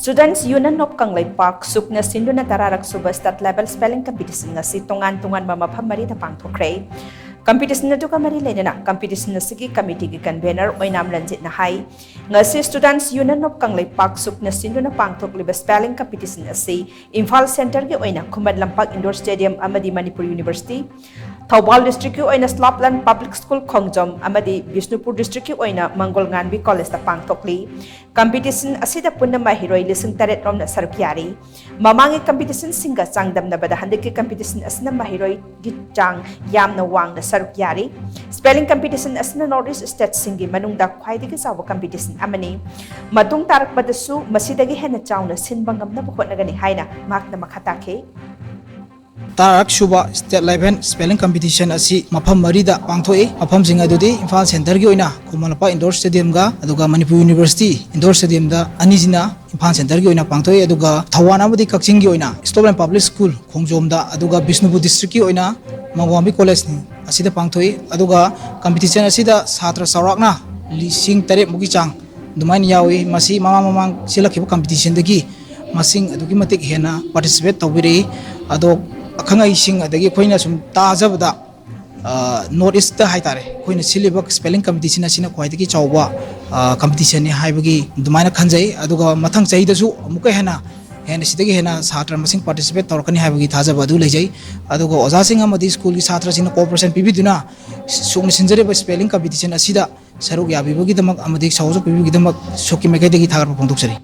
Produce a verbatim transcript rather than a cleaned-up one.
Students Union of Kangleipak, ꯁꯨꯛꯅ ꯁꯤꯟꯗꯨꯅ ꯇꯔꯥꯔꯛ ꯁꯨꯕ State Level Spelling Competition ꯉꯁꯤ ꯇꯣꯉꯥꯟ ꯇꯣꯉꯥꯟꯕ ꯃꯐꯝ ꯃꯔꯤꯗ ꯄꯥꯡꯊꯣꯛꯈ꯭ꯔꯦ꯫ Competition ꯑꯗꯨꯒ ꯃꯔꯤ ꯂꯩꯅꯅ competition ꯑꯁꯤꯒꯤ committee ꯒꯤ convener ꯑꯣꯏꯅꯥꯝ ꯔꯟꯖꯤꯠꯅ ꯍꯥꯏ, ꯉꯁꯤ Students Union of ꯀꯪꯂꯩꯄꯥꯛ, ꯁꯨꯛꯅ ꯁꯤꯟꯗꯨꯅ ꯄꯥꯡꯊꯣꯛꯂꯤꯕ spelling competition ꯑꯁꯤ ꯏꯝꯐꯥꯜ centre ꯒꯤ ꯑꯣꯏꯅ ꯈꯨꯃꯟ ꯂꯝꯄꯥꯛ indoor stadium ꯑꯃꯗꯤ ꯃꯅꯤꯄꯨꯔ University, ꯊꯧꯕꯥꯜ district ꯀꯤ ꯑꯣꯏꯅ ꯁ꯭ꯂꯥꯞꯂꯥꯟ Public School ꯈꯣꯡꯖꯣꯝ ꯑꯃꯗꯤ ꯕꯤꯁꯅꯨꯄꯨꯔ district ꯀꯤ ꯑꯣꯏꯅ ꯃꯪꯒꯣꯜ ꯉꯥꯟꯕꯤ college ꯇ ꯄꯥꯡꯊꯣꯛꯂꯤ꯫ Competition ꯑꯁꯤꯗ ꯄꯨꯟꯅ ꯃꯍꯩꯔꯣꯏ ꯂꯤꯁꯤꯡ ꯇꯔꯦꯠ ꯔꯣꯝꯅ ꯁꯔꯨꯛ ꯌꯥꯔꯤ꯫ ꯃꯃꯥꯡꯒꯤ competition ꯁꯤꯡꯒ ꯆꯥꯡꯗꯝꯅꯕꯗ ꯍꯟꯗꯛꯀꯤ competition ꯑꯁꯤꯅ ꯃꯍꯩꯔꯣꯏꯒꯤ ꯆꯥꯡ ꯌꯥꯝꯅ ꯋꯥꯡꯅ ꯁꯔꯨꯛ ꯌꯥꯔꯤ꯫ Spelling competition ꯑꯁꯤꯅ North East state ꯁꯤꯡꯒꯤ ꯃꯅꯨꯡꯗ ꯈ꯭ꯋꯥꯏꯗꯒꯤ ꯆꯥꯎꯕ competition ꯑꯃꯅꯤ꯫ ꯃꯇꯨꯡ ꯇꯥꯔꯛꯄꯗꯁꯨ ꯃꯁꯤꯗꯒꯤ ꯍꯦꯟꯅ ꯆꯥꯎꯅ ꯁꯤꯟꯕ ꯉꯝꯅꯕ ꯍꯣꯠꯅꯒꯅꯤ ꯍꯥꯏꯅ ꯃꯍꯥꯛꯅ ꯃꯈꯥ ꯇꯥꯈꯤ꯫ ꯇꯔꯥꯔꯛ ꯁꯨꯕ State Level Spelling Competition ꯑꯁꯤ ꯃꯐꯝ ꯃꯔꯤꯗ ꯄꯥꯡꯊꯣꯛꯏ꯫ ꯃꯐꯝꯁꯤꯡ ꯑꯗꯨꯗꯤ ꯏꯝꯐꯥꯜ centre ꯒꯤ ꯑꯣꯏꯅ ꯈꯨꯃꯟ ꯂꯝꯄꯥꯛ indoor stadium ꯒ, ꯑꯗꯨꯒ ꯃꯅꯤꯄꯨꯔ University indoor stadium ꯗ ꯑꯅꯤꯁꯤꯅ ꯏꯝꯐꯥꯜ centre ꯒꯤ ꯑꯣꯏꯅ ꯄꯥꯡꯊꯣꯛꯏ, ꯑꯗꯨꯒ ꯊꯧꯕꯥꯜ ꯑꯃꯗꯤ ꯀꯛꯆꯤꯡꯒꯤ ꯑꯣꯏꯅ ꯁ꯭ꯂꯥꯞꯂꯥꯟ Public School ꯈꯣꯡꯖꯣꯝꯗ, ꯑꯗꯨꯒ ꯕꯤꯁꯅꯨꯄꯨꯔ district ꯀꯤ ꯑꯣꯏꯅ ꯃꯪꯒꯣꯜ ꯉꯥꯟꯕꯤ college ꯑꯁꯤꯗ ꯄꯥꯡꯊꯣꯛꯏ꯫ ꯑꯗꯨꯒ competition ꯑꯁꯤꯗ ꯁꯥꯇ꯭ꯔ ꯆꯥꯎꯔꯥꯛꯅ ꯂꯤꯁꯤꯡ ꯇꯔꯦꯠ ꯃꯨꯛꯀꯤ ꯆꯥꯡ ꯑꯗꯨꯃꯥꯏꯅ ꯌꯥꯎꯏ꯫ ꯃꯁꯤ ꯃꯃꯥꯡ ꯃꯃꯥꯡ ꯁꯤꯜꯂꯛꯈꯤꯕ competition ꯗꯒꯤ ꯃꯁꯤꯡ ꯑꯗꯨꯛꯀꯤ ꯃꯇꯤꯛ ꯍꯦꯟꯅ participate ꯇꯧꯕꯤꯔꯛꯏ꯫ ꯑꯗꯣ ꯑꯈꯪ ꯑꯍꯩꯁꯤꯡ ꯑꯗꯒꯤ ꯑꯩꯈꯣꯏꯅ ꯁꯨꯝ ꯇꯥꯖꯕꯗ, ꯑ, North East ꯇ ꯍꯥꯏꯇꯥꯔꯦ, ꯑꯩꯈꯣꯏꯅ ꯁꯤꯜꯂꯤꯕ spelling competition ꯑꯁꯤꯅ ꯈ꯭ꯋꯥꯏꯗꯒꯤ ꯆꯥꯎꯕ, ꯑ, competition ꯅꯤ ꯍꯥꯏꯕꯒꯤ ꯑꯗꯨꯃꯥꯏꯅ ꯈꯟꯖꯩ꯫ ꯑꯗꯨꯒ ꯃꯊꯪ ꯆꯍꯤꯗꯁꯨ ꯑꯃꯨꯛꯀ ꯍꯦꯟꯅ, ꯍꯦꯟꯅ ꯁꯤꯗꯒꯤ ꯍꯦꯟꯅ ꯁꯥꯇ꯭ꯔ ꯃꯁꯤꯡ participate ꯇꯧꯔꯛꯀꯅꯤ ꯍꯥꯏꯕꯒꯤ ꯊꯥꯖꯕ ꯑꯗꯨ ꯂꯩꯖꯩ꯫ ꯑꯗꯨꯒ ꯑꯣꯖꯥꯁꯤꯡ ꯑꯃꯗꯤ school ꯒꯤ ꯁꯥꯇ꯭ꯔꯁꯤꯡꯅ cooperation ꯄꯤꯕꯤꯗꯨꯅ ꯁꯨꯛꯅ ꯁꯤꯟꯖꯔꯤꯕ spelling competition ꯑꯁꯤꯗ ꯁꯔꯨꯛ ꯌꯥꯕꯤꯕꯒꯤꯗꯃꯛ ꯑꯃꯗꯤ ꯁꯍꯌꯣꯒ ꯄꯤꯕꯤꯕꯒꯤꯗꯃꯛ ꯁꯨꯛꯀꯤ ꯃꯥꯏꯀꯩꯗꯒꯤ ꯊꯥꯒꯠꯄ ꯐꯣꯡꯗꯣꯛꯆꯔꯤ꯫